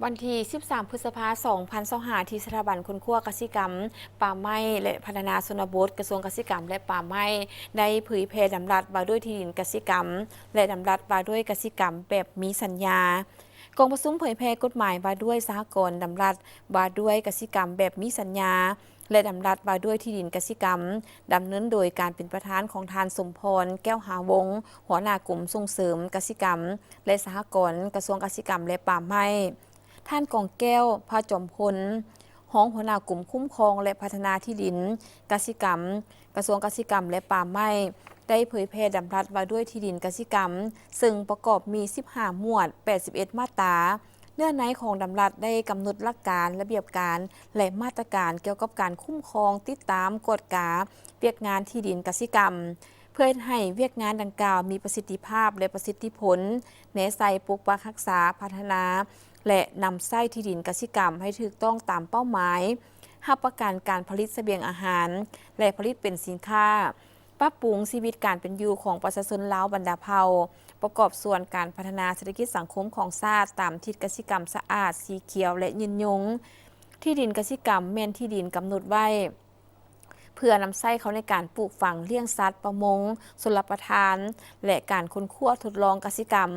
ວັນທີສິບສາມ ພຶດສະພາ ສອງພັນຊາວຫ້າ ທີ່ສະຖາບັນຄົ້ນຄວ້າກະສິກຳ, ປ່າໄມ້ ແລະ ພັດທະນາຊົນນະບົດ ກະຊວງກະສິກຳ ແລະ ປ່າໄມ້ ໄດ້ເຜີຍແຜ່ດຳລັດວ່າດ້ວຍທີ່ດິນກະສິກຳ ແລະ ດຳລັດວ່າດ້ວຍກະສິກຳແບບມີສັນຍາ. ກອງປະຊຸມເຜີຍແຜ່ກົດໝາຍວ່າດ້ວຍສະຫະກອນ, ດຳລັດວ່າດ້ວຍກະສິກຳແບບມີສັນຍາ ແລະ ດຳລັດວ່າດ້ວຍທີ່ດິນກະສິກຳ, ດຳເນີນໂດຍການເປັນປະທານຂອງທ່ານ ສົມພອນ ແກ້ວຫາວົງ ຫົວໜ້າກົມສົ່ງເສີມກະສິກຳ ແລະ ສະຫະກອນ ກະຊວງກະສິກຳ ແລະ ປ່າໄມ້, ທ່ານ ກອງແກ້ວ ພະຈອມພົນ ຮອງຫົວໜ້າກົມຄຸ້ມຄອງ ແລະ ພັດທະນາທີ່ດິນກະສິກຳ ກະຊວງກະສິກຳ ແລະ ປ່າໄມ້ ໄດ້ເຜີຍແຜ່ດຳລັດວ່າດ້ວຍທີ່ດິນກະສິກຳ, ເຊິ່ງປະກອບມີສິບຫ້າໝວດ, ແປດສິບເອັດມາດຕາ. ເນື້ອໃນຂອງດຳລັດໄດ້ກຳນົດຫຼັກການ, ລະບຽບການ ແລະ ມາດຕະການກ່ຽວກັບການຄຸ້ມຄອງ, ຕິດຕາມ, ກວດກາວຽກງານທີ່ດິນກະສິກຳ, ເພື່ອເຮັດໃຫ້ວຽກງານດັ່ງກ່າວມີປະສິດທິພາບ ແລະ ປະສິດທິຜົນ, ແນໃສ່ປົກປັກຮັກສາ, ພັດທະນາ ແລະ ນຳໃຊ້ທີ່ດິນກະສິກຳໃຫ້ຖືກຕ້ອງຕາມເປົ້າໝາຍ, ຮັບປະກັນການຜະລິດສະບຽງອາຫານ ແລະ ຜະລິດເປັນສິນຄ້າ, ປັບປຸງຊີວິດການເປັນຢູ່ຂອງປະຊາຊົນລາວບັນດາເຜົ່າ, ປະກອບສ່ວນການພັດທະນາເສດຖະກິດສັງຄົມຂອງຊາດຕາມທິດກະສິກຳສະອາດ, ສີຂຽວ ແລະ ຍືນຍົງ. ທີ່ດິນກະສິກຳແມ່ນທີ່ດິນກຳນົດໄວ້ ເພື່ອນຳໃຊ້ເຂົ້າໃນການປູກຝັງ, ລ້ຽງສັດ, ປະມົງ, ຊົນລະປະທານ ແລະ ການຄົ້ນຄວ້າທົດລອງກະສິກຳ.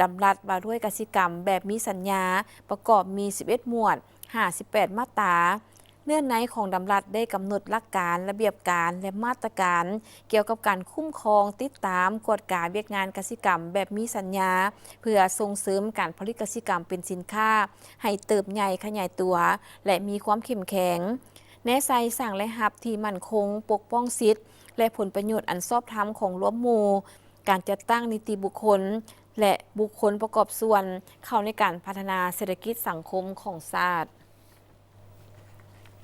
ດຳລັດວ່າດ້ວຍກະສິກຳແບບມີສັນຍາ ປະກອບມີສິບເອັດໝວດ, ຫ້າສິບແປດມາດຕາ. ເນື້ອໃນຂອງດຳລັດໄດ້ກຳນົດຫຼັກການ, ລະບຽບການ ແລະ ມາດຕະການກ່ຽວກັບການຄຸ້ມຄອງ, ຕິດຕາມ, ກວດກາວຽກງານກະສິກຳແບບມີສັນຍາ ເພື່ອສົ່ງເສີມການຜະລິດກະສິກຳເປັນສິນຄ້າໃຫ້ເຕີບໃຫຍ່ຂະຫຍາຍຕົວ ແລະ ມີຄວາມເຂັ້ມແຂງ. ແນໃສ່ສ້າງລາຍຮັບທີ່ໝັ້ນຄົງ, ປົກປ້ອງສິດ ແລະ ຜົນປະໂຫຍດອັນຊອບທຳຂອງລວມໝູ່, ການຈັດຕັ້ງນິຕິບຸກຄົນ ແລະ ບຸກຄົນປະກອບສ່ວນເຂົ້າໃນການພັດທະນາເສດຖະກິດສັງຄົມຂອງຊາດ.